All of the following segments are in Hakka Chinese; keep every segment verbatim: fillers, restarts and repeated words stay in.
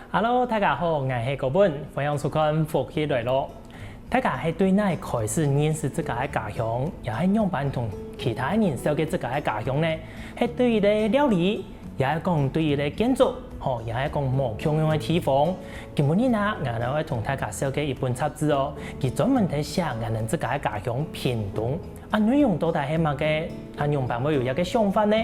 Hello，大家好，𠊎係高本，歡迎收看《福氣來了》。大家係對哪開始認識自家个家鄉，也係仰般同其他人紹介自家个家鄉呢？係對一個料理，也係講對一個建築，吼，也係講無共樣个地方。今晡日啊，𠊎等會同大家紹介一本雜誌哦，佢專門在寫𠊎等自家个家鄉屏東。啊，內容到底係麼个？啊，仰般會有這個想法呢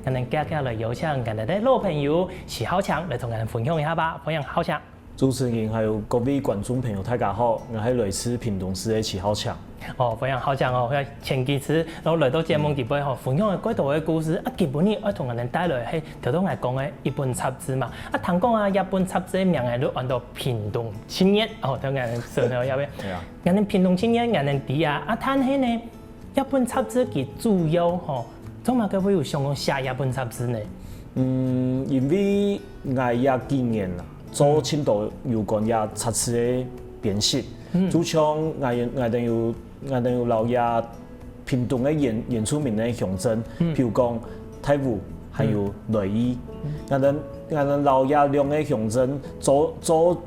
？𠊎等遽遽來邀請𠊎等个老朋友徐浩強來同𠊎等分享一下吧。歡迎浩強。主持人還有各位觀眾朋友，大家好，𠊎係來自屏東市个徐浩強。哦，歡迎浩強哦，前幾次，然後來到節目裡背吼，分享了蓋多个故事，啊，今晡日愛同𠊎等帶來係頭先𠊎講个一本雜誌嘛。啊，聽講啊，這本雜誌个名仔就安到屏東青年，哦，頭先𠊎等說到這邊。對啊。𠊎等屏東青年，𠊎等知啊，啊，但係呢，這本雜誌佢主要吼，做麼个會有想講寫這本雜誌呢？嗯，因為𠊎這幾年啊，做盡多有關這雜誌个編輯，嗯。就像𠊎，𠊎等有，𠊎等有摎這屏東个原，原住民个鄉鎮，嗯。比如講大武，還有雷義。嗯。𠊎等，𠊎等摎這兩個鄉鎮做，做，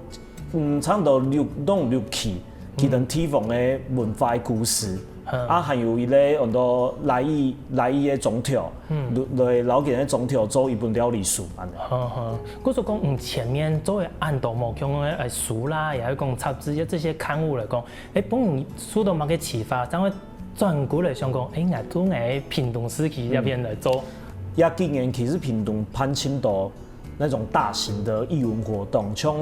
嗯，差不多六，攏六期，佢等地方个文化个故事。 嗯。啊，還有一個安到來義，來義个庄頭，嗯。來，來摎佢个庄頭做一本料理書，恁呢。好，好。故所講，你前面做个恁多無共樣个，呃，書啦，也係講雜誌，這些刊物來講，誒，分你受到麼个啟發，正會轉過來想講，誒，𠊎對𠊎屏東市區這片來做。嗯。這幾年其實屏東辦盡多 那種大型的藝文活動，像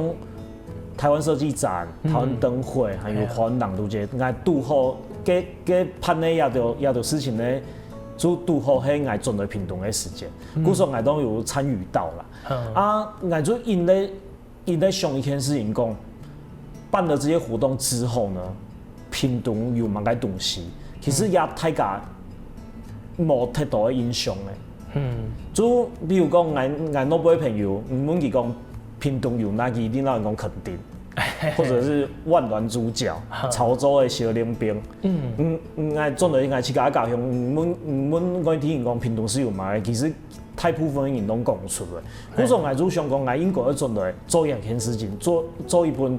台灣設計展、嗯。台灣燈會，還有，哎呀。華南都節，𠊎堵好，該，該辦个這兜，這兜事情呢，就堵好係𠊎轉來屏東个時間，嗯。故所𠊎都有參與到啦。嗯。啊，𠊎就因為，因為想一件事情講，辦了這些活動之後呢， 屏東有麼个東西，其實也大家無忒多个印象个。嗯。就比如講，𠊎，𠊎老輩个朋友，你問佢講屏東有哪个，一定摎你講墾丁，或者是萬巒豬腳、潮州个小冷冰。嗯。嗯，嗯，𠊎轉來𠊎自家个家鄉，你問，你問外地人講屏東係有麼个，其實 大部分个人攏講毋出來。故所𠊎就想講，𠊎應該愛轉來做一件事情，做，做一本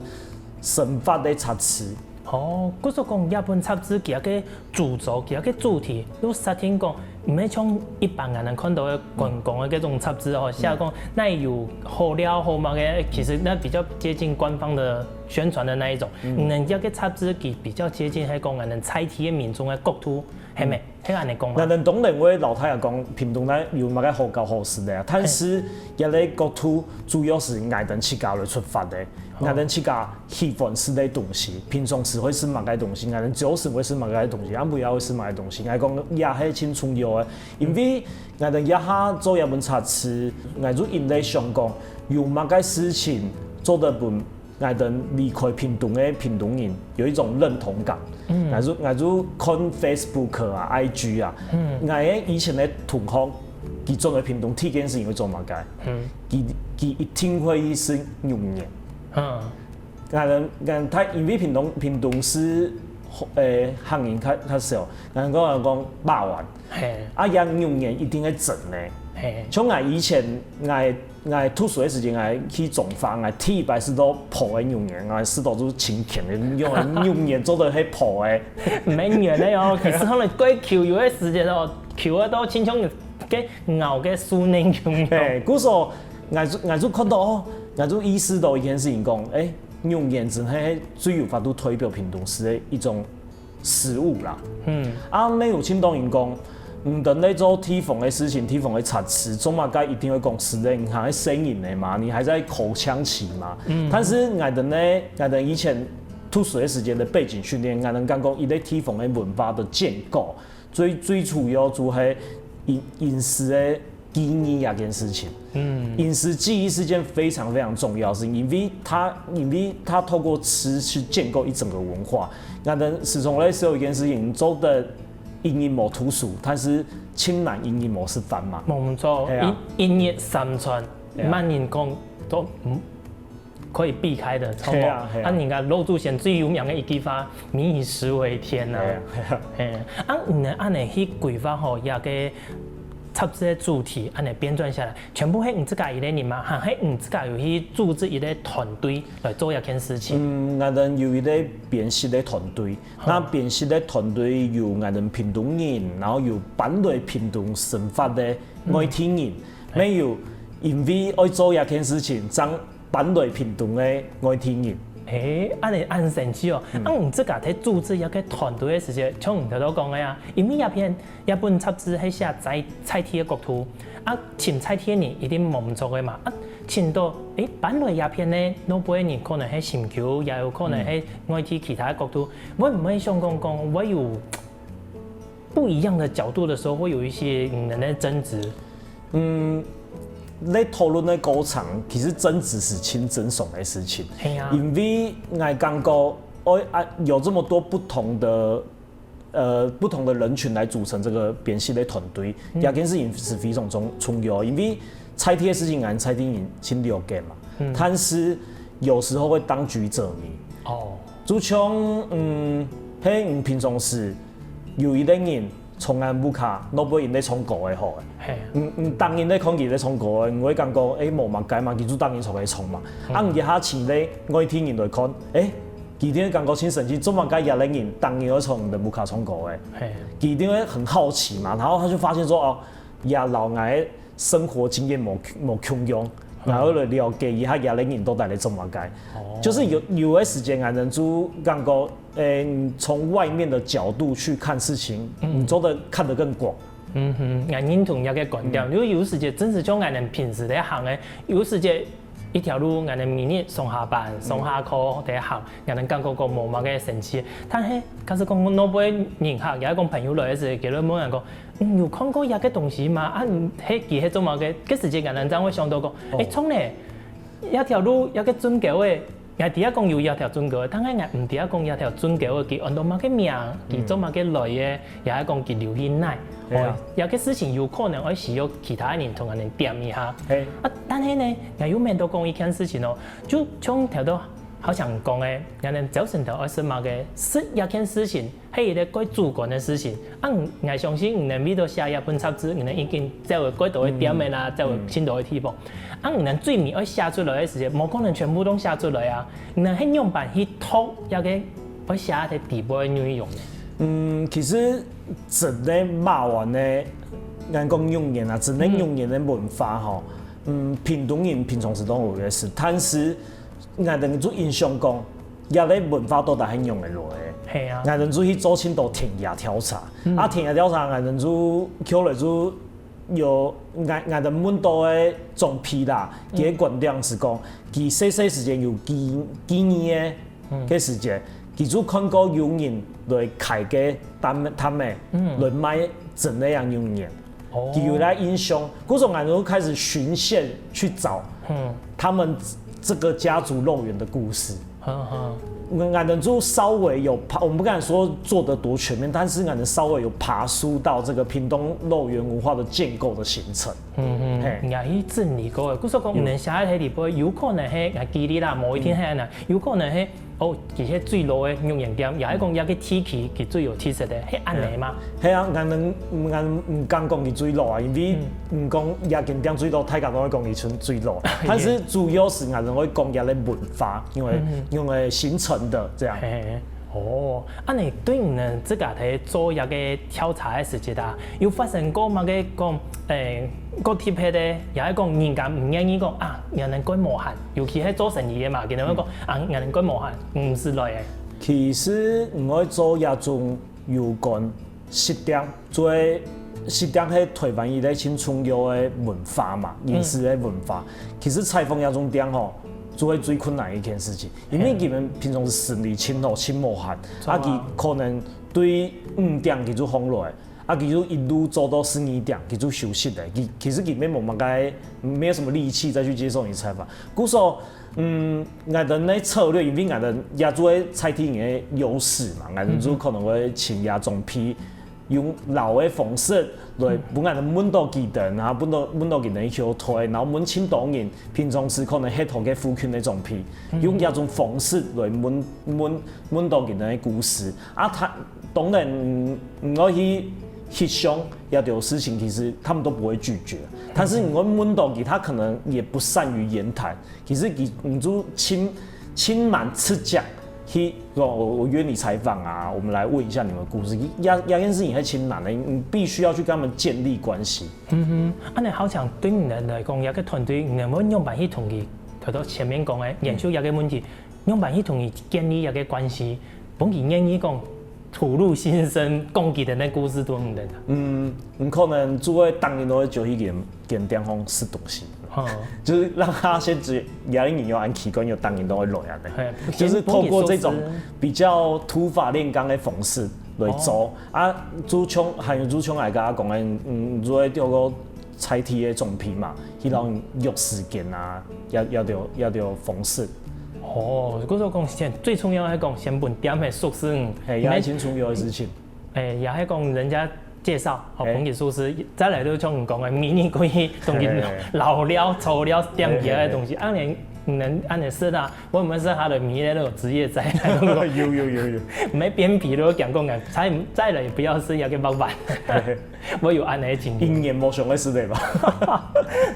生活个雜誌。哦，故所講，這本雜誌佢个主軸，佢个主題，就設定講，毋係像一般人看到个觀光个這種雜誌哦，寫講哪有好料好麼个，其實那比較接近官方的宣傳的那一種。嗯。你這個雜誌佢比較接近係講，𠊎等在地个民眾个角度，係無？嗯。 係恁呢講嘛。𠊎等當然會摎大家講，屏東哪有麼个好搞好食个啊，但是，嘿。這個角度主要係𠊎等自家來出發个。哦。𠊎等自家喜歡食个東西，平常時會食麼个東西，𠊎等朝晨會食麼个東西，暗晡夜會食麼个東西，𠊎講這係盡重要个。因為𠊎等這下做這本雜誌，𠊎就因為想講，有麼个事情做得分 𠊎等離開屏東个屏東人有一種認同感。嗯。𠊎就，𠊎就看Facebook啊、IG啊，嗯。𠊎个以前个同學，佢轉來屏東第一件事情會做麼个？嗯。佢，佢一定會去食肉圓。嗯。𠊎等，𠊎等大，因為屏東，屏東市，呃，客人較，較少，𠊎等講，講肉圓。嘿。啊，這肉圓一定愛蒸个。嘿。像𠊎以前，𠊎 𠊎讀書个時節，𠊎去彰化，𠊎第一擺食到烰个肉圓，𠊎食到就盡慶个，用个肉圓做得係烰个。毋係圓个哦，其實可能過Q有个時節哦，Q个都親像該咬个樹奶共樣。嘿，故所，𠊎就，𠊎就看到哦，𠊎就意識到一件事情講，誒，肉圓真係最有法度代表屏東市个一種 食物啦。嗯。啊，也有盡多人講，毋單單做地方个事情，地方个雜誌，做麼个一定會講食个，你還係細人仔嘛，你還在口腔期嘛。嗯。但是𠊎等呢，𠊎等以前讀書个時節个背景訓練，𠊎等感覺一個地方个文化个建構，最，最主要就係飲，飲食个 記憶這件事情。嗯。飲食記憶是件非常非常重要的事情，因為它，因為它透過吃去建構一整個文化。𠊎等時常在說一件事情，做得一日無讀書，但是盡難一日無食飯嘛。無錯，係啊。一，一日三餐，係啊。慢人講都，嗯，可以避開的，著無？係啊，係啊。啊，人家老祖先最有名个一句話，民以食為天啊。係啊，係啊。嘿，啊，你恁樣去規劃吼，這個雜誌个主題，恁樣編撰下來，全部係你自家一個人嗎？還係你自家有去組織一個團隊來做這件事情？嗯，𠊎等有一個編輯个團隊，該編輯个團隊有𠊎等屏東人，然後有搬來屏東生活个外地人，還有因為愛做這件事情，正搬來屏東个外地人。欸，恁樣恁神奇哦！啊，你自家在組織這個團隊个時節，像你頭頭講个啊，因為這篇這本雜誌係寫在在地个角度，啊，尋在地个人一定無毋著个嘛。啊，尋到，欸，搬來這片呢，老輩人可能係心臼，也有可能係外地其他个角度，會毋會想講講會有不一樣的角度的時候，會有一些嗯人的爭執？嗯，在討論个過程，其實爭執係盡正常个事情。係啊。因為𠊎感覺，哦啊，有這麼多不同的呃，不同的人群來組成這個編輯个團隊，這件事情係非常重重要，因為在地个事情，𠊎在地人盡了解嘛。但是有時候會當局者迷。哦，就像嗯，係你平常時有一個人從𠊎屋下，老輩人在唱歌个好，係，你你當然在看佢在唱歌个，你會感覺欸無麼个嘛，佢就當然坐在唱嘛。啊，你這下請个外地人來看，欸， 佢一定會感覺盡神奇，做麼个這個人當然會從你个屋下唱歌个？係，佢一定會很好奇嘛，然後他就發現說，哦，這摎𠊎个生活經驗無無共樣，然後來了解一下這個人到底在做麼个。哦，就是有有个時間，𠊎等就感覺，欸，從外面的角度去看事情，你做得看得更廣。嗯哼，𠊎認同這個觀點，因為有時節真係像𠊎等平時在行个，有時節 一條路，𠊎等每日上下班、上下課在行，𠊎等感覺講無麼个神奇。但係，假使講老輩人客，也係講朋友來个時，佢會問𠊎講：「你有看過這個東西嗎？啊，係佢係做麼个？」該時節𠊎等正會想到講：「欸，著呢，這條路這個圳溝仔，𠊎知啊講有這條圳溝仔，但係𠊎毋知啊講這條圳溝仔佢安到麼个名，佢做麼个來个，也係講佢流去哪。」 哦，這個事情有可能愛需要其他人同𠊎等點一下。係，啊，但係呢，𠊎又愐到講一件事情哦，就像頭頭好像講个，𠊎等朝晨頭愛食麼个，食這件事情係一個蓋主觀个事情。啊，𠊎相信你等為著寫這本雜誌，你等一定走過蓋多个店仔啦，走過盡多个地方。啊，你等最尾愛寫出來个時節，無可能全部都寫出來啊！你等係仰般去擇這個愛寫在底背个內容呢？嗯，其實 真个肉圓个，𠊎講肉圓啊，真个肉圓个文化吼，嗯，屏東人平常時當有个食，但是𠊎等就印象講，這個文化到底係仰仔來个？係啊，𠊎等就去做盡多田野調查，啊，田野調查𠊎等就後來就有𠊎𠊎等問到个長輩啦，佢个觀點係講，佢細細時節有記記憶个个時節，佢就看過有人來開个攤攤仔，來賣真个羊肉圓。佢有這印象，故所𠊎就開始循線去找他們這個家族肉圓的故事。𠊎等就稍微有爬，我們不敢說做得多全面，但是𠊎等稍微有爬梳到這個屏東肉圓文化的建構的形成。 嗯嗯，嘿，也去整理過个。故所講，嗯，你等寫个係裡背，有可能係，啊，舉例啦，無一定係恁樣，有可能係，哦，其實最老个肉圓店，也係講這個地區佢最有特色个，係恁樣嘛？係啊，𠊎等，𠊎毋敢講佢最老啊，因為毋講這間店最老，大家都會講佢最老。但是主要係𠊎等會講佢个文化，因為因為形成的這樣。嘿，哦，恁樣對你等自家在做這個調查个時節啊， 有發生過麼个講，欸，過特別个，也係講人家毋願意講啊，𠊎等蓋無閒，尤其係做生意个嘛，佢等會講啊，𠊎等蓋無閒，毋使來个。其實𠊎做這種有關食店，做食店係台灣一個盡重要个文化嘛，飲食个文化。其實採訪這種店吼，就係最困難一件事情，因為佢等平常時生理盡好，盡無閒，啊，佢可能對五點佢就放落來。 啊，佢就一路做到十二點，佢就休息了。佢其實佢也無麼个，沒有什麼力氣再去接受你採訪。故所，嗯，𠊎等个策略，因為𠊎等也做在地人个優勢嘛，𠊎等就可能會請這種批，用老个方式來分𠊎等問到佢等，然後問到問到佢等去後退，然後問盡多人，平常時可能係同个附近个種批，用這種方式來問問問到佢等个故事。啊，他當然，嗯，毋愛去翕相這兜事情，其實他們都不會拒絕。但是你問到佢，他可能也不善於言談。其實佢你就盡盡蠻直接去說，我我約你採訪啊，我們來問一下你們的故事。這這件事情還盡難的，你必須要去跟他們建立關係。嗯哼，恁樣好像對你來講，這個團隊你會仰般去同佢頭頭前面講个研究這個問題，仰般去同佢建立這個關係，分佢願意講吐露心聲，講佢个故事都毋得。嗯，你可能就會當然都會就去跟跟店方食東西，嗯，就是讓他先覺得壓力你有安期間有當然都會來啊，嘿就是透過這種比較土法煉鋼的方式來做啊。朱琼還有朱琼來跟他講，嗯，做一個菜地的總批嘛，去讓約時間啊，要要有要有方式，哦，故所講先最重要係講先分店个熟識，嘿，也係盡重要的事情。哎，也係講人家介紹，好，嘿朋友熟識，再來就像你講个，迷你過去東西嘿老料、臭料、店家个東西，恁樣能恁樣食啊，我們是他的迷那種職業災害，有有有有，沒邊皮都講講个，再再來也不要是要給老闆，我有恁樣的經驗。一年無上个事情吧。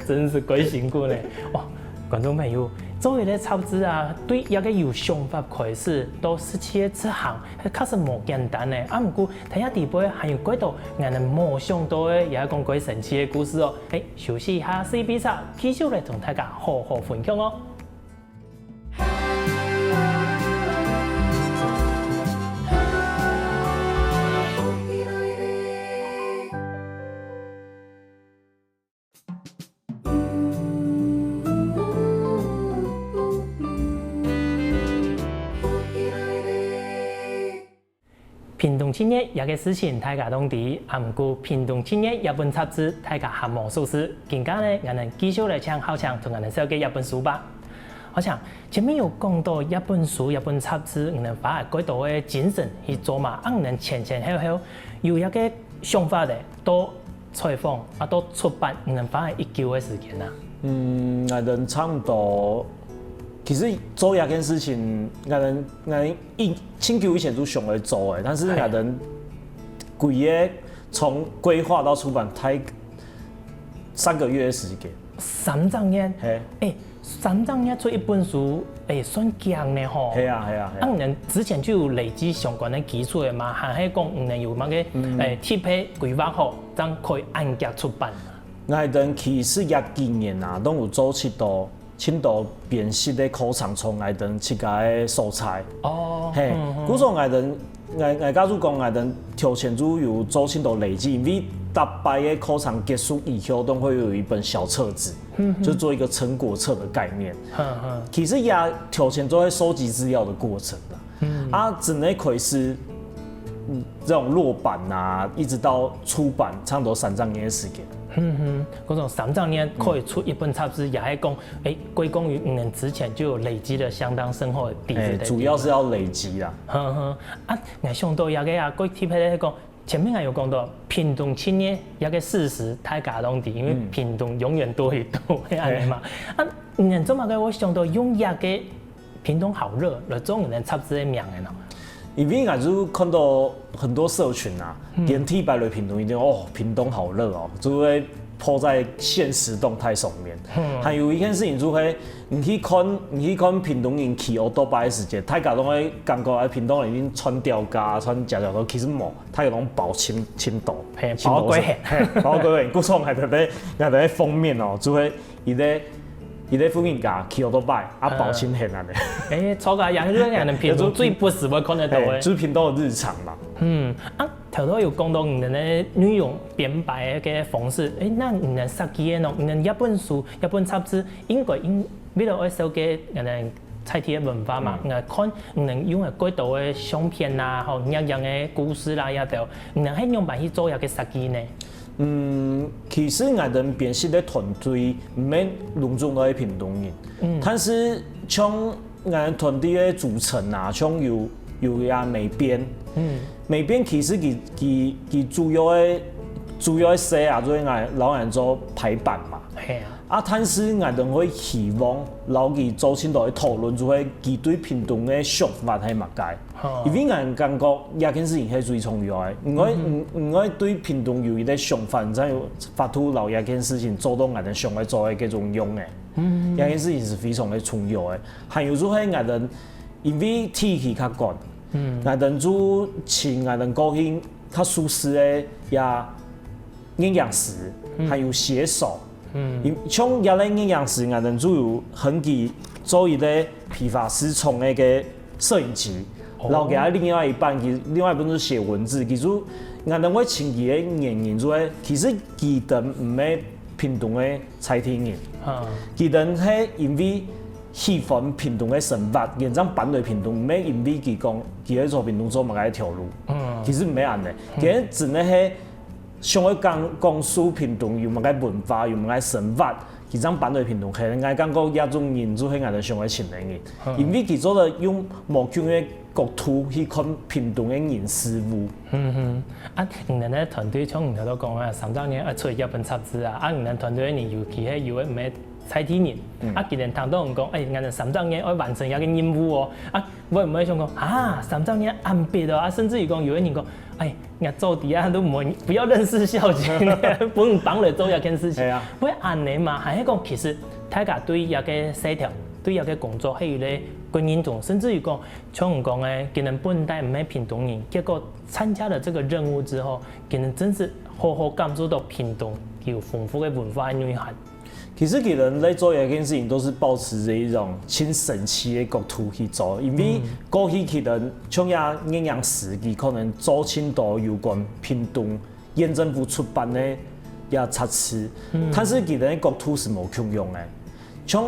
真是幾辛苦呢。哇，觀眾朋友，做一個雜誌啊，對一個有想法開始，到實際執行，確實無簡單呢。啊，毋過，大家底背還有幾多𠊎等無想到个，也講幾神奇个故事哦。誒，休息一下，四B三，繼續來同大家好好分享哦。 屏東七月這個事情大家都知，啊毋過屏東七月這本雜誌大家還無熟識。今下呢，𠊎等繼續來請浩強同𠊎等紹介這本書吧。浩強，前面有講到這本書、這本雜誌，你等花了幾多个精神去做嘛，啊你等前前後後有這個想法个，到採訪啊到出版，你等花了幾久个時間啊？嗯，𠊎等差不多，其實做這件事情，𠊎等𠊎等以盡久以前就想愛做个，但是𠊎等規个從規劃到出版，大概三個月的時間。三隻月，嘿，誒，三隻月出一本書，誒，算強呢吼。係啊係啊係啊。啊你等之前就有累積相關个基礎个嘛，還係講你等有麼个誒特別規劃好，正可以恁遽出版啊？ 𠊎等其實這幾年啊，都有做盡多盡多編輯个課程，從𠊎等自家个所在。哦，嘿，故所𠊎等，𠊎𠊎假如講𠊎等頭前就有做盡多累積，因為逐擺个課程結束以後，都會有一本小冊子，就做一個成果冊的概念。哼哼，其實也頭前都會收集資料的過程啦。啊，真的可以是，嗯，這種落版啊，一直到出版，差不多三隻月的時間。嗯哼，故所三隻月可以出一本雜誌，也係講，誒，歸功於你等之前就有累積了相當深厚的底子哎，在。主要是要累積啦。哼哼，啊，𠊎想到這個啊，過特別个講，前面𠊎有講到屏東七月這個事實，大家都知，因為屏東永遠都會多，係恁樣嘛。啊，你等做麼个會想到用這個屏東好熱來做你等雜誌个名个呢？因為𠊎就看到很多社群啊，連第一擺來屏東一定哦，屏東好熱哦，就會po在限時動態上面。還有一件事情就係，你去看，你去看屏東人騎oo-tóo-bái个時節，大家都會感覺哎，屏東人一定穿吊嘎、穿夾腳拖，其實無，大家都包盡盡多，嘿，盡多包過現。嘿，包過現，故所𠊎特別，𠊎特別封面哦，就係一個一個婦人家騎oo-tóo-bái，啊包盡現恁樣。誒，著啊，也係𠊎等屏東最不時會看得到嘿，个。就是屏東的日常嘛。嗯，啊，頭頭有講到你等个內容編排个方式，誒，該你等設計个呢？你等這本書、這本雜誌，應該應為了愛紹介𠊎等在地个文化嘛，𠊎看你等用个幾多个相片啦，吼，恁樣个故事啦，這兜，你等係仰般去做這個設計呢？嗯，其實𠊎等編輯个團隊毋係攏總都係屏東人，但是像𠊎等團隊个組成啊，像有有啊美編，美編其實佢佢佢主要个主要个事啊，就係𠊎摎𠊎做排版嘛。係啊。啊，但是𠊎兜會希望摎佢做盡多个討論，就係佢對屏東个想法係麼个。因為𠊎感覺這件事情係最重要个。毋會，毋，毋會對屏東有一個想法，你正有法度摎這件事情做到𠊎兜想愛做个該種樣个。這件事情係非常个重要个。還有就係𠊎兜，因為地區較廣，𠊎兜就請𠊎兜過去較熟識个也 攝影師，還有寫手。像這類攝影師，𠊎兜就有分佢做一個批發市場个个攝影機，摎佢另外一半，佢另外一半就寫文字。其實𠊎兜會請佢个原因就係，其實佢兜毋係屏東个在地人，佢兜係因為喜歡屏東个生活，然後搬來屏東，毋係因為佢講佢愛做屏東做麼个條路。其實毋係恁仔，佢兜真个係 想愛講，講述屏東有麼个文化，有麼个生活，佢正搬到屏東去。𠊎感覺這種人就係𠊎兜想愛尋个人，因為佢做得用無共个角度去看屏東个人事物。嗯哼，啊，你兜个團隊像你頭先講啊，三隻月愛出一本雜誌啊，啊，你兜團隊个人尤其係有个毋係在地人，啊，佢兜聽到你講，哎，𠊎兜三隻月愛完成一個任務哦，啊，會毋會想講啊，三隻月恁逼哦，啊，甚至於講有个人講，哎， 𠊎早知啊，都毋會，不要認識孝敬，分你幫你做這件事情。會恁仔嘛？還係講，其實大家對這個事情，對這個工作，還有咧，觀念中，甚至於講，像你講个，佢兜本來毋係屏東人，結果參加了這個任務之後，佢兜真是好好感受到屏東有豐富个文化內涵。 其實佢兜在做這件事情，都是抱持著一種盡神奇个角度去做，因為過去佢兜像這攝影師，佢可能做盡多有關屏東縣政府出版个這雜誌，但是佢兜个角度是無共樣个。像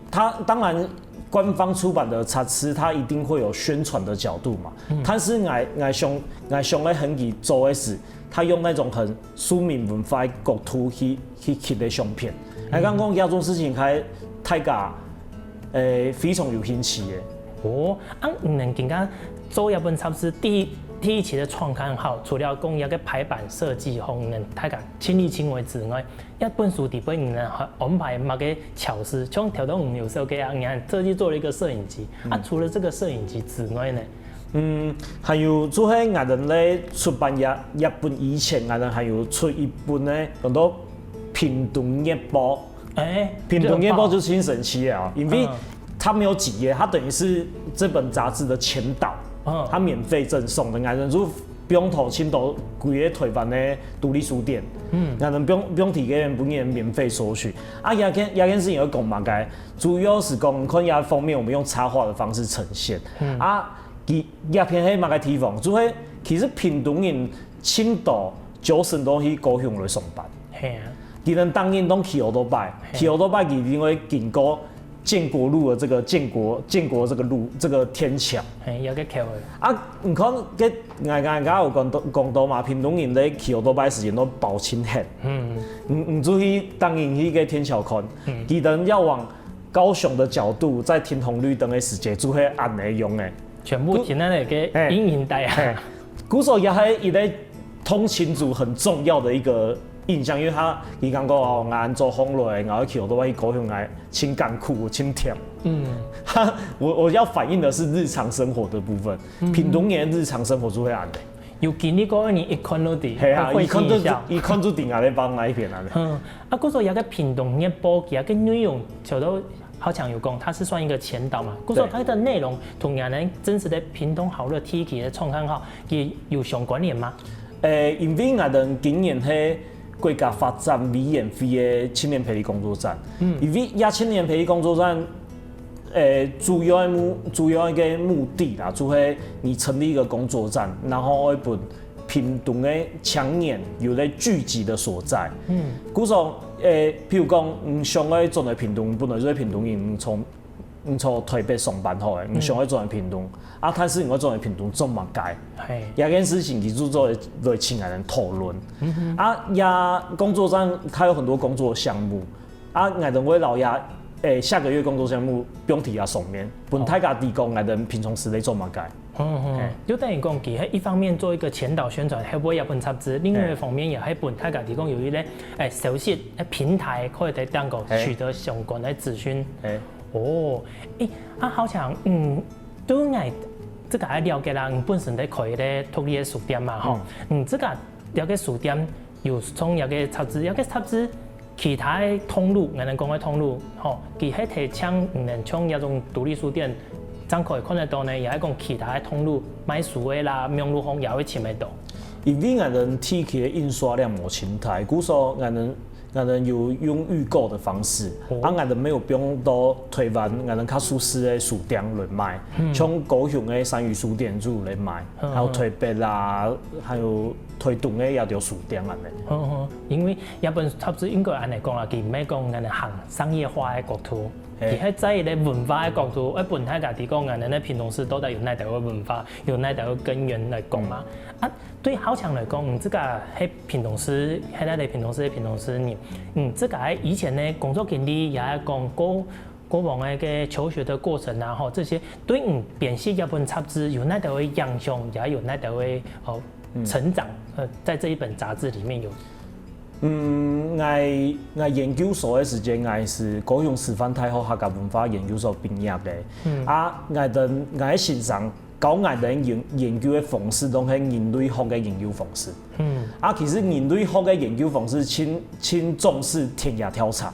他當然官方出版的雜誌，它一定會有宣傳的角度嘛，但是𠊎𠊎想𠊎想愛分佢做个事，他用那種很 庶民文化个角度去去翕个相片。𠊎感覺講這種事情還大家，誒，非常有興趣个。哦，啊，你兜今下做這本雜誌第一第一期个創刊號，除了講這個排版設計吼，你兜大家親力親為之外，這本書裡背你兜還安排麼个巧思？像頭先你有說過啊，你還特地做了一個攝影機。啊，除了這個攝影機之外呢？ 嗯，還有就係𠊎兜在出版這這本以前，𠊎兜還有出一本呢，叫做屏東月報。誒，屏東月報就盡神奇个啊，因為它沒有幾頁，它等於是這本雜誌的前導，它免費贈送个，𠊎兜就放到盡多歸個臺灣个獨立書店，𠊎兜放放在該本分人免費索取。啊，這件這件事情愛講麼个？主要是講，你看這方面，我們用插畫的方式呈現。啊， 佢這片係麼个地方？就係其實屏東人盡多朝晨都去高雄來上班。係啊。佢兜當然都騎oo-tóo-bái，騎oo-tóo-bái佢一定會經過建國路的這個建國建國這個路這個天橋。係，有個橋仔。啊，你看，該𠊎𠊎𠊎有講到講到嘛，屏東人咧騎oo-tóo-bái時間都包盡䟘。嗯。你你就去當然去該天橋看，佢兜要往 高雄的角度，在停紅綠燈个時節，就係恁仔樣个。全部停在那個陰影帶啊。嘿，故所也係一個通勤族很重要的一個印象，因為他佢講過哦，𠊎恁早䟘來，𠊎愛騎oo-tóo-bái去高雄，𠊎盡艱苦，盡悿。嗯，他我我要反映的是日常生活的部分，屏東人的日常生活就會恁仔。有經歷過个人一看就知，係啊，一看就一看就知𠊎在講哪一片啊。嗯，啊，故所這個屏東月報，佢个內容，小豆 好像有講，它是算一個前導嘛。故所它的內容同𠊎等真實的屏東好樂地區个創刊號，佢有相關聯嗎？誒，因為𠊎等今年係國家發展委員會个青年培力工作站，因為這青年培力工作站，誒，主要个目主要个目的啦，就係你成立一個工作站，然後會分 屏東个青年有咧聚集个所在。嗯，故所，誒，譬如講，你想愛轉來屏東，本來就係屏東人，你從你從臺北上班好咧，你想愛轉來屏東，啊，但是你愛轉來屏東做麼个？係，這件事情佢就做來請𠊎等討論。啊，這工作站它有很多工作項目，啊，𠊎等會摎這誒，下個月工作項目放在這上面，分大家知講𠊎等平常時在做麼个。嗯嗯，就等於講，佢係一方面做一個前導宣傳，係為這本雜誌，另外一方面也係分大家提供有一個誒消息誒平台，可以在當中取得相關的資訊。哦，誒，啊，好像嗯，對𠊎這個了解啦，你本身在開一個獨立的書店嘛，吼，嗯，這個了解書店有創這個雜誌，這個雜誌 其他个通路，𠊎等講个通路，吼，佢係提倡毋能像這種獨立書店，正可以看得到呢，也係講其他个通路賣書个啦，網路項也會尋得到。因為𠊎等地區个印刷量無盡大，故所𠊎等𠊎等有用預購的方式，啊𠊎等沒有放到台灣，𠊎等較熟識个書店來賣，像高雄个三餘書店就有來賣，還有台北啦，還有台東个也有書店恁呢。嗯嗯，因為 這本雜誌應該恁呢講啦，佢毋係講恁呢行商業化个角度，佢係在一個文化个角度，愛分大家知講恁呢个屏東市到底有哪兜个文化，有哪兜个根源來講嘛。啊，對浩強來講，你這個係屏東市，係哪個屏東市个屏東市人，你這個以前个工作經歷，也係講過過往个个求學的過程啊，吼，這些對你編輯這本雜誌有哪兜个影響，也有哪兜个哦成長，呃，在這一本雜誌裡面有。 嗯，𠊎𠊎研究所个時節，𠊎係高雄師範大學客家文化研究所畢業个。啊，𠊎等𠊎个先生教𠊎等研研究个方式，攏係人類學个研究方式。啊，其實人類學个研究方式盡盡重視田野調查。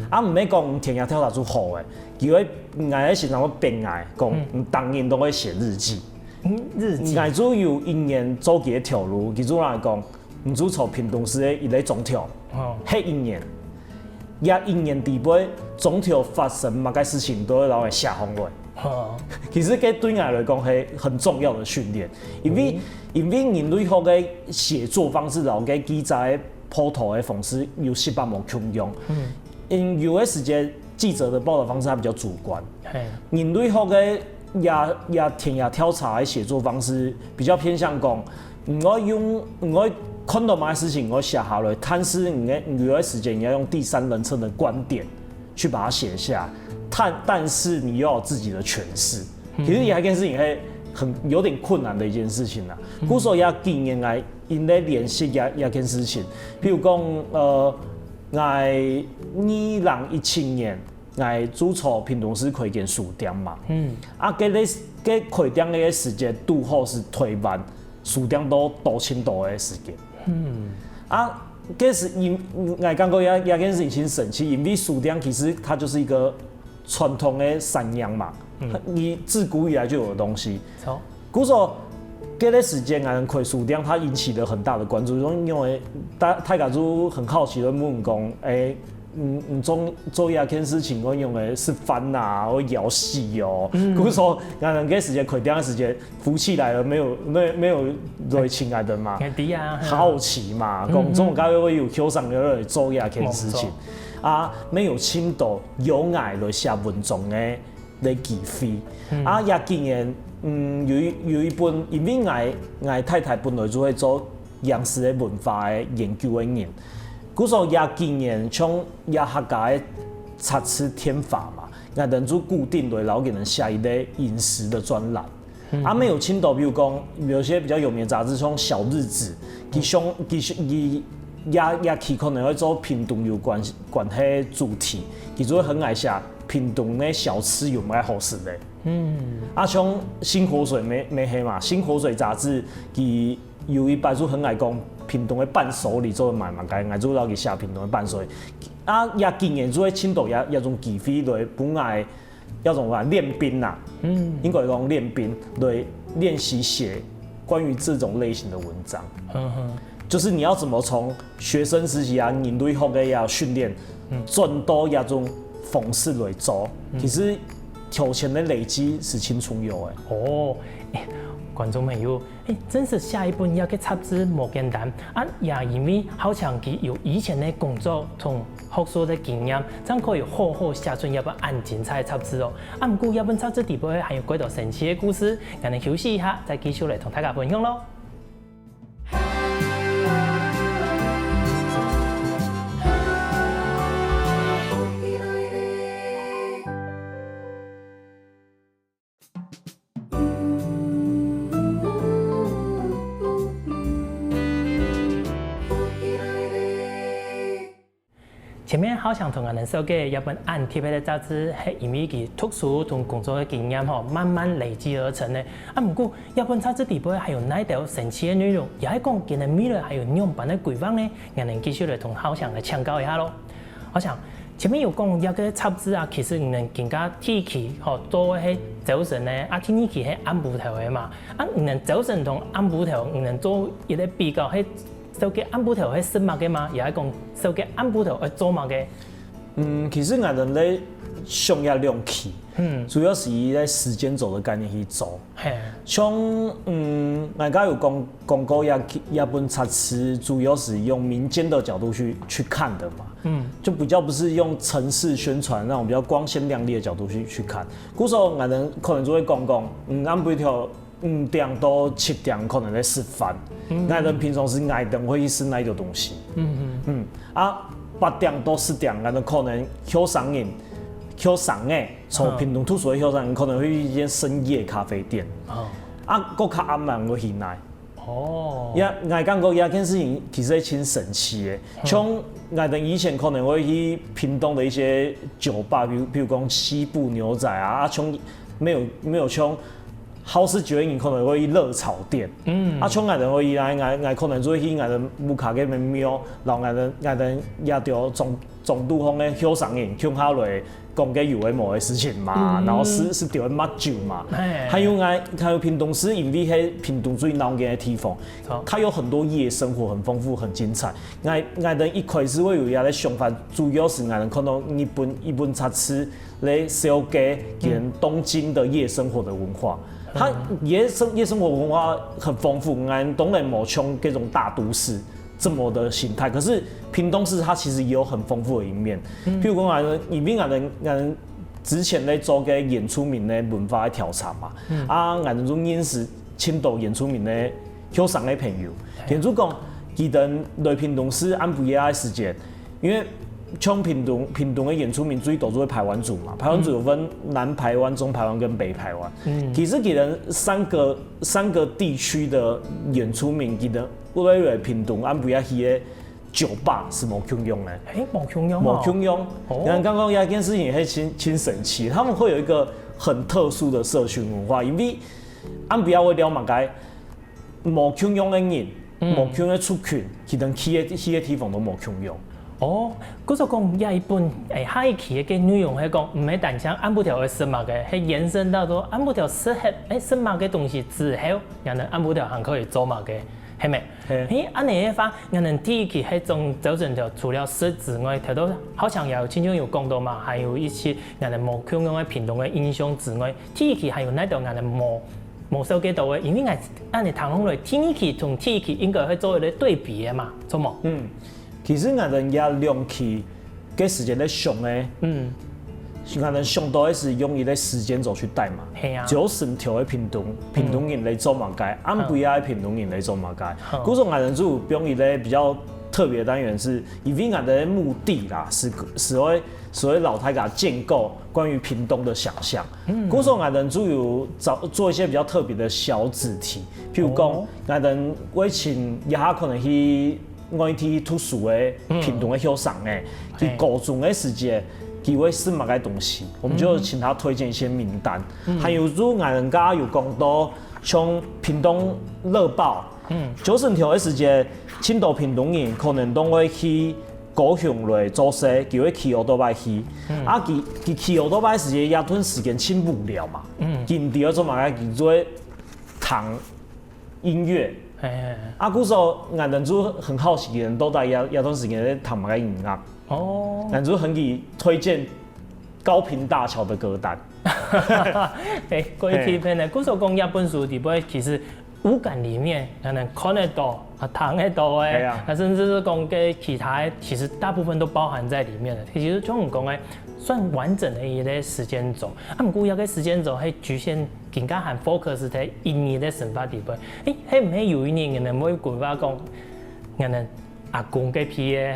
啊，毋係講田野調查就好个，佢會𠊎个先生會逼𠊎講，你逐日都愛寫日記。嗯，日記。𠊎就有一年做佢个頭路，佢就來講， 你就做屏東市个一個總頭，哦，歇一年。這一年底背，總頭發生麼个事情，都會摎𠊎寫下來。哦，其實這對𠊎來講係很重要的訓練，因為因為人類學个寫作方式摎个記者个報導个方式有息把無共樣。嗯，因有个時節記者的報導方式它比較主觀，人類學个這這田野調查个寫作方式比較偏向講， 你愛用，你愛看到麼个事情，你愛寫下來，但是你个你有个時間，你要用第三人稱的觀點去把它寫下來，但但是你又要有自己的詮釋。其實這件事情係很有點困難的一件事情啦。故所這幾年來，因為練習這這件事情，譬如講，呃，𠊎二零一七年，𠊎就做屏東市開間書店嘛。嗯，啊，該个該開店个時節，堵好係台灣 書店都倒盡多个時間。嗯，啊，這係因𠊎感覺這這件事情盡神奇，因為書店其實它就是一個傳統个產業嘛，佢自古以來就有的東西。故所，這個時間𠊎等開書店，它引起了很大的關注，因為大大家就很好奇的問講，誒， 嗯，嗯，做做這件事情，𠊎用个食飯啊，𠊎枵死哦。故所，𠊎等該時節開店个時節，福氣來了，沒有沒有沒有來請𠊎等嘛，對啊，好奇嘛，講總該會有Q商有來做這件事情，啊，沒有請到有𠊎來寫文章个个機會。啊，這幾年，嗯，有一有一本，因為𠊎𠊎太太本來就會做 影視个文化个研究个人。故所這幾年像這客家个雜誌天法嘛，𠊎等就固定來摎佢等寫一個飲食个專欄。啊，無盡多，比如講有些比較有名个雜誌，像小日子，佢像佢佢也也佢可能會做屏東有關關係主題，佢就會很愛寫屏東个小吃有麼个好食个。嗯，啊，像新活水乜乜係嘛，新活水雜誌佢 有一擺就很愛講屏東个伴手禮做得買麼个，𠊎就摎佢寫屏東个伴手禮。啊，這幾年就會盡多這這種機會來分𠊎這種啊練兵啊，應該講練兵來練習寫關於這種類型的文章。就是你要怎麼從學生時期啊，人類學个啊訓練，轉到這種方式來做，其實頭前个累積係盡重要个。哦，觀眾朋友， 誒，正式寫一本這個雜誌無簡單，啊也因為好像佢有以前个工作同學術个經驗，正可以好好寫出這本恁精彩个雜誌哦。啊毋過這本雜誌底背還有幾多神奇个故事，𠊎等休息一下，再繼續來同大家分享囉。今晡日好想同𠊎兜紹介這本恁特別个雜誌，係因為佢讀書同工作个經驗吼，慢慢累積而成个。啊，毋過這本雜誌底背還有哪兜神奇个內容，也係講佢个未來還有仰般个規劃呢？𠊎兜繼續來同好想來請教一下咯。好想，前面有講這個雜誌啊，其實你兜更加提起吼，做个係朝晨个，啊，第二期係暗晡頭个嘛。啊，你兜朝晨同暗晡頭，你兜做一個比較，係 紹介暗晡頭係食麼个嗎？也係講紹介暗晡頭愛做麼个？嗯，其實𠊎兜咧想這兩期，嗯，主要係以這時間軸个概念去做。嘿，像嗯，𠊎剛有講講過這這本雜誌，主要是用民間的角度去去看的嘛，嗯，就比較不是用城市宣傳那種比較光鮮亮麗的角度去去看。故所𠊎兜可能就會講講，嗯，暗晡頭五點到七點可能在食飯，嗯𠊎兜平常時𠊎兜會去食哪一種東西。嗯嗯，啊，八點到十點，𠊎兜可能後生人，後生个，從屏東讀書个後生人可能會去一間深夜咖啡店。嗯，哦，啊，過較暗嘛，會去哪？哦，呀，𠊎感覺這件事情其實係真神奇个。像𠊎兜以前可能會去屏東的一些酒吧，比如比如講西部牛仔啊，啊，像沒有沒有像好事酒店可能會去熱炒店，嗯，啊，像𠊎兜會去，𠊎𠊎可能就會去𠊎兜屋下个廟，然後𠊎兜𠊎兜也就中中途項个後生人共下來講个有个無个事情嘛，嗯然後食食條个麻酒嘛，哎，還有𠊎還有屏東係因為係屏東最鬧熱个地方，好，它有很多夜生活，很豐富，很精彩。𠊎𠊎兜一開始會有這个想法，主要係𠊎兜看到日本一本雜誌咧紹介跟東京的夜生活的文化，它夜生夜生活文化很豐富，𠊎兜當然無像這種大都市這麼的形態，可是屏東市它其實也有很豐富的一面。譬如講，𠊎兜因為𠊎兜𠊎兜之前咧做个原住民个文化个調查嘛，啊，𠊎兜就認識盡多原住民个後生个朋友，也就講，佢兜來屏東市暗晡夜个時節，因為像屏東屏東个原住民最多就係排灣族嘛，排灣族有分南排灣、中排灣跟北排灣。嗯，其實佢兜三個三個地區的原住民，佢兜為了屏東暗晡夜去个酒吧係無共樣个。哎，無共樣哦，無共樣。哦然後剛剛這件事情係真真神奇，他們會有一個很特殊的社群文化，因為暗晡夜會尞麼个，無共樣个人，嗯無共樣个族群，佢兜去个去个地方都無共樣。哦，故所講這一本，哎，下一期个內容係講，毋係單淨暗晡頭愛食麼个，係延伸到說暗晡頭食忒，哎，食麼个東西之後，𠊎兜暗晡頭還可以做麼个，係無？係嘿，恁樣个話，𠊎兜第一期係從朝晨頭除了食之外，頭頭好像也有親像有講到嘛，還有一些𠊎兜無共樣个屏東个印象之外，第一期還有哪兜𠊎兜無無紹介到个，因為𠊎恁樣聽落來，第二期同第一期應該會做一個對比个嘛，著無？嗯，其實𠊎兜這兩期个時間咧想个，嗯，𠊎兜想到个係用一個時間軸去帶嘛。係啊，朝晨頭个屏東，屏東人咧做麼个？暗晡夜个屏東人咧做麼个？嗯故所𠊎兜就有用一個比較特別个單元係，因為𠊎兜个目的啦，係係愛係愛摎大家建構關於屏東的想像。故所𠊎兜就有找做一些比較特別的小主題，譬如講哦，𠊎兜會請一下可能去外地讀書个屏東个後生仔，佢高中个時節，佢會食麼个東西，我們就請他推薦一些名單。還有就𠊎兜有講到像屏東熱爆，嗯，朝晨頭个時節，盡多屏東人可能都會去高雄來做事，佢會騎oo-tóo-bái去。啊，佢佢騎oo-tóo-bái時節，這段時間盡無聊嘛，嗯佢毋知愛做麼个，佢就會聽音樂。哎，啊，故所𠊎兜就很好奇，佢兜到底這這段時間在聽麼个音樂，哦，𠊎兜就很去推薦高屏大橋的歌單。哎，各位嘿聽眾呢，故所講這本書裡背其實五感裡面可能看得到、啊聽得到个，係啊那甚至是講个其他的，其實大部分都包含在裡面了。其實像你講个，算完整的一個時間軸。啊，毋過這個時間軸係局限，更加還focus在一日的生活裡背。哎，係毋係有一日你兜會規劃講，你兜阿公該批个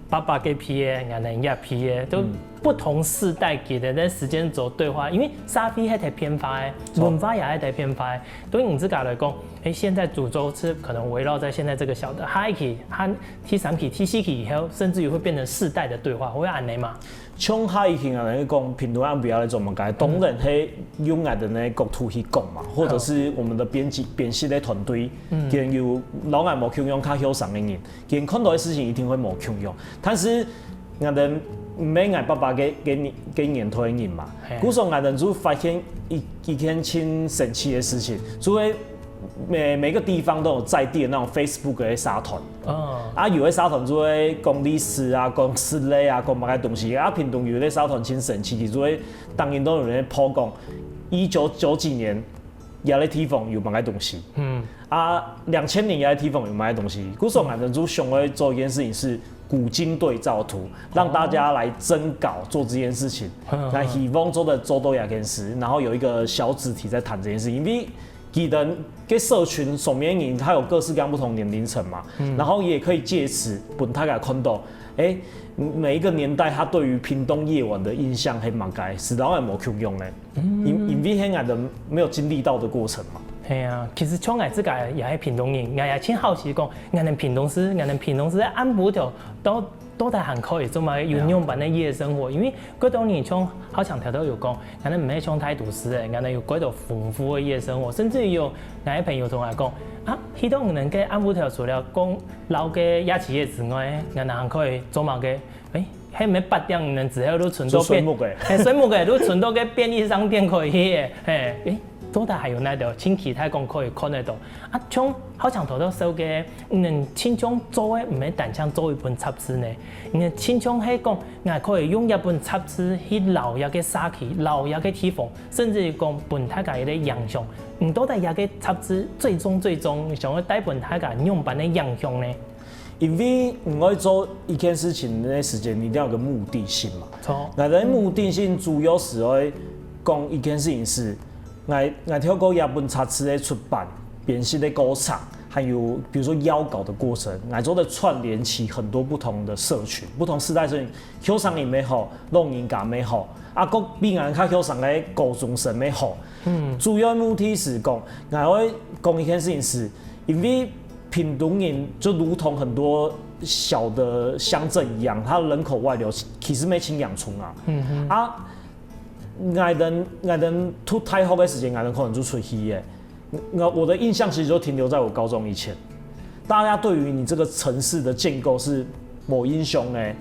爸爸該批个，𠊎等這批个，都不同世代間个，但時間軸對話，因為社會係在變化个，文化也係在變化个。對你自家來講，誒，現在主軸是可能圍繞在現在這個小的，下一期、下第三期、第四期以後，甚至於會變成世代的對話，會恁樣嗎？像下一期啊，來講，屏東暗晡夜來做麼个？當然係用𠊎等个角度去講嘛，或者是我們的編輯、編輯个團隊，佢有摎𠊎無共樣較後生个人，佢看到个事情一定會無共樣。但是𠊎等毋係𠊎爸爸个个年个年代个人嘛，故所𠊎等就發現一一件盡神奇个事情，就係每每個地方都有在地的那種 Facebook 个社團。 啊，有个社團就會講歷史啊，講食个啊，講麼个東西。啊，屏東有个社團盡神奇，佢就會當然都有人報講，一九九幾年這個地方有麼个東西，嗯，啊，兩千年這個地方有麼个東西。故所𠊎等就想愛做一件事情是古今對照圖，讓大家來徵稿做這件事情。那希望做得做到這件事，然後有一個小主題在談這件事，因為 佢等个社群上面个人，佢有各式各樣不同年齡層嘛，然後也可以藉此分大家看到，誒，每一個年代他對於屏東夜晚的印象係麼个，係摎𠊎無共樣个，因因為係𠊎等沒有經歷到的過程嘛。係啊，其實像𠊎自家也係屏東人，𠊎也盡好奇講，𠊎等屏東市，𠊎等屏東市个暗晡頭到 到底還可以做麼个有仰般个夜生活？因為蓋多人像好像頭頭有講，𠊎等毋係像大都市个，𠊎等有蓋多豐富个夜生活，甚至於有𠊎个朋友同𠊎講，啊，去到你等个暗晡頭除了講摎个夜市个之外，𠊎等還可以做麼个？誒，係毋係八點你等之後都伸到便，做睡目个。係睡目个，都伸到个便利商店可以去个，係，誒，到底還有哪兜？盡期待講可以看得到。啊，像好像頭頭說个， 你等親像做个毋係單淨做一本雜誌呢，你等親像係講，𠊎可以用這本雜誌去摎這個社區、摎這個地方，甚至於講分大家一個影響。你到底這個雜誌最終最終想要帶分大家仰般个影響呢？因為你愛做一件事情个時間，你一定要有個目的性嘛。著。𠊎个目的性主要係愛講一件事情係，𠊎𠊎透過這本雜誌个出版、編輯个過程，還有比如說邀稿的過程，𠊎做得串聯起很多不同的社群、不同世代社群，後生人也好，老人家也好，啊，各比𠊎較後生个高中生也好。主要目的係講，𠊎愛講一件事情係，因為屏東人就如同很多小的鄉鎮一樣，它的人口外流其實也盡嚴重啊。啊，𠊎等𠊎等讀大學个時間，𠊎等可能就出去个。我我的印象其實就停留在我高中以前，大家對於你這個城市的建構是無印象个。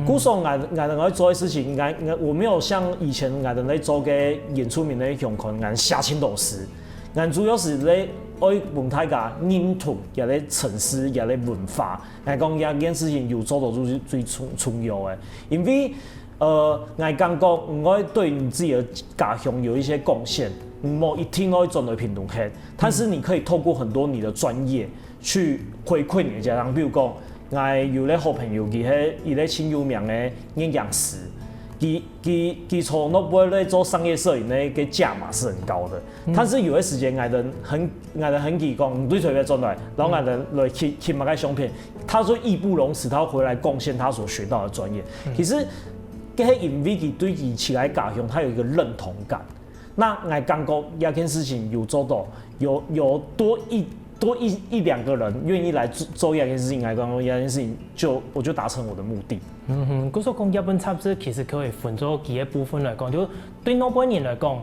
故所𠊎𠊎等愛做个事情，𠊎𠊎我沒有像以前𠊎等在做个原住民个鄉村，𠊎寫盡多詩，𠊎主要係咧愛分大家認同這個城市、這個文化。𠊎講這件事情有做到就係最重重要个，因為呃，𠊎感覺你愛對你自己的家鄉有一些貢獻，你無一定愛轉來屏東去，但是你可以透過很多你的專業去回饋你的家鄉。比如講，𠊎有個好朋友，佢係一個盡有名个攝影師，佢佢佢從來不會在做商業攝影个个價碼是很高的，但是有些時間𠊎等很𠊎等很奇怪，你對台北轉來，然後𠊎等來去去麼个相片，他說義不容辭，他要回來貢獻他所學到的專業。其實，這係因為佢對佢自家家鄉，他有一個認同感。那𠊎感覺這件事情有做到，有有多一多一一兩個人願意來做做這件事情，𠊎感覺這件事情就我就達成我的目的。嗯哼，故所講這本雜誌其實可以分做幾個部分來講，就對外國人來講，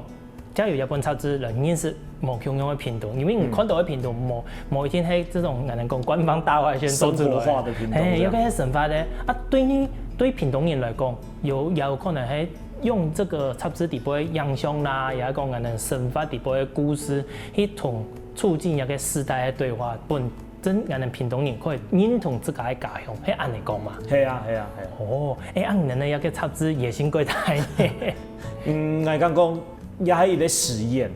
藉由這本雜誌來認識無共樣个屏東，因為你看到个屏東無無一定係這種𠊎等講官方大外宣做出來，生活化的屏東嘿，這樣有个係生活个。啊，對你對屏東人來講，有也有可能係用這個雜誌底背影響啦，也係講𠊎等生活底背个故事，去同促進一個世代个對話，分真𠊎等屏東人可以認同自家个家鄉，係恁樣講嘛？係啊係啊係啊。哦，哎，啊，你等个這個雜誌野心過大呢。嗯，𠊎感覺也係一個實驗，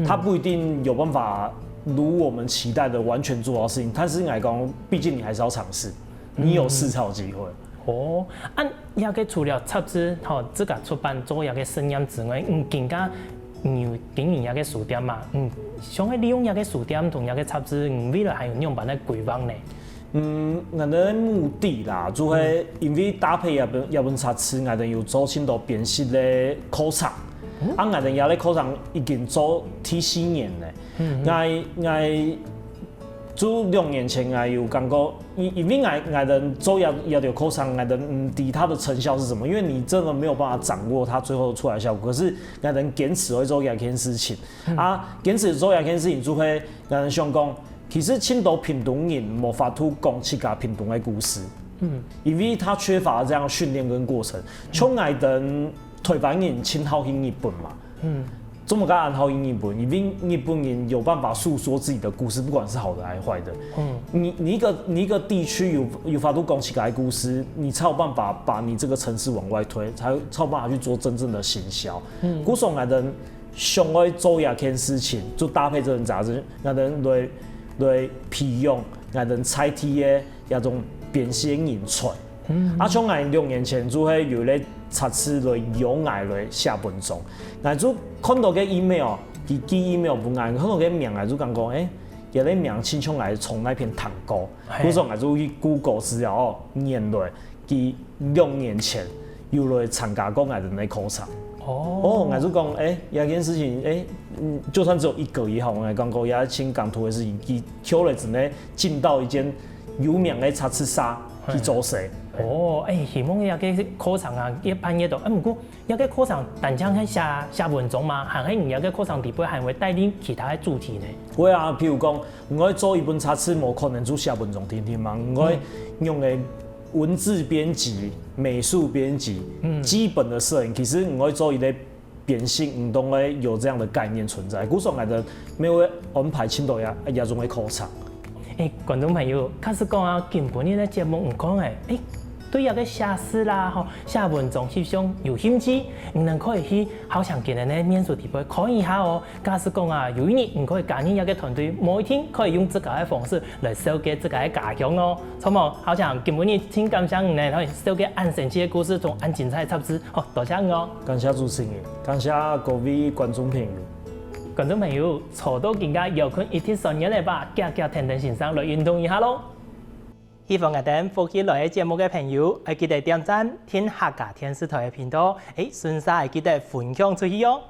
它不一定有辦法如我們期待的完全做到事情，但是𠊎講，畢竟你還是要嘗試，你有試才有機會。哦，啊，這個除了雜誌吼，自家出版做這個實驗之外，嗯，更加你有經營這個書店嘛，嗯，想要利用這個書店同這個雜誌，嗯，未來還有仰般个規劃呢？嗯，𠊎等个目的啦，就係因為搭配這本這本雜誌，𠊎等有做盡多編輯个課程，啊，𠊎等這个課程已經做第四年了。𠊎𠊎就兩年前，𠊎有感覺，因因為𠊎𠊎等做這這條課程，𠊎等毋知它的成效是什麼，因為你真的沒有辦法掌握它最後出來的效果。可是𠊎等堅持會做這件事情，啊，堅持做這件事情，就會𠊎等想講，其實盡多屏東人無法度講自家屏東个故事，嗯，因為他缺乏這樣訓練跟過程。像𠊎等台灣人盡好去日本嘛，嗯，做麼个恁好去日本？因為日本人有辦法訴說自己的故事，不管是好的還是壞的。嗯，你你一個你一個地區有有法度講自家个故事，你才有辦法把你這個城市往外推，才才有辦法去做真正的行銷。嗯，故所𠊎等想愛做這件事情，就搭配這本雜誌，𠊎等來來培養𠊎等在地个這種編輯人才。啊，像𠊎兩年前就係有一個雜誌來邀𠊎來寫文章，𠊎就看到个email，佢寄email分𠊎，看到个名，𠊎就感覺，欸，這個名親像𠊎從哪片聽過。故所𠊎就去Google資料哦，原來佢兩年前有來參加過𠊎等个課程。哦，𠊎就講，欸，這件事情，欸，嗯，就算只有一個也好，𠊎感覺也盡感動个事情，佢後來真的進到一間有名个雜誌社去做事。哦，欸，希望這個課程啊，越辦越多。啊，毋過這個課程單淨係寫寫文章嘛，還係你這個課程底背還會帶領其他个主題呢？會啊，譬如講，你愛做一本雜誌，無可能就寫文章定定嘛，你愛用个文字編輯、美術編輯、基本的攝影，其實你愛做一個編輯，你都會有這樣的概念存在。故所𠊎等乜會安排盡多這這種个課程。欸，觀眾朋友，假使講啊，今晡日个節目你看欸，欸，對這個寫字啦、吼寫文章翕相有興趣，你等可以去好像今日个面書底背看一下哦。假使講啊，有一日你可以加入這個團隊，無一定可以用自家个方式來紹介自家个家鄉哦。著無？好像今晡日盡感謝你呢，可以紹介恁生趣个故事同恁精彩个雜誌。好，多謝你哦。感謝主持人，感謝各位觀眾朋友。觀眾朋友，坐到今个遙控一體三元个吧，遽遽跈等先生來運動一下咯。喜歡𠊎等福氣來个節目个朋友，愛記得點讚、訂客家電視台个頻道，欸，順續愛記得分享出去哦。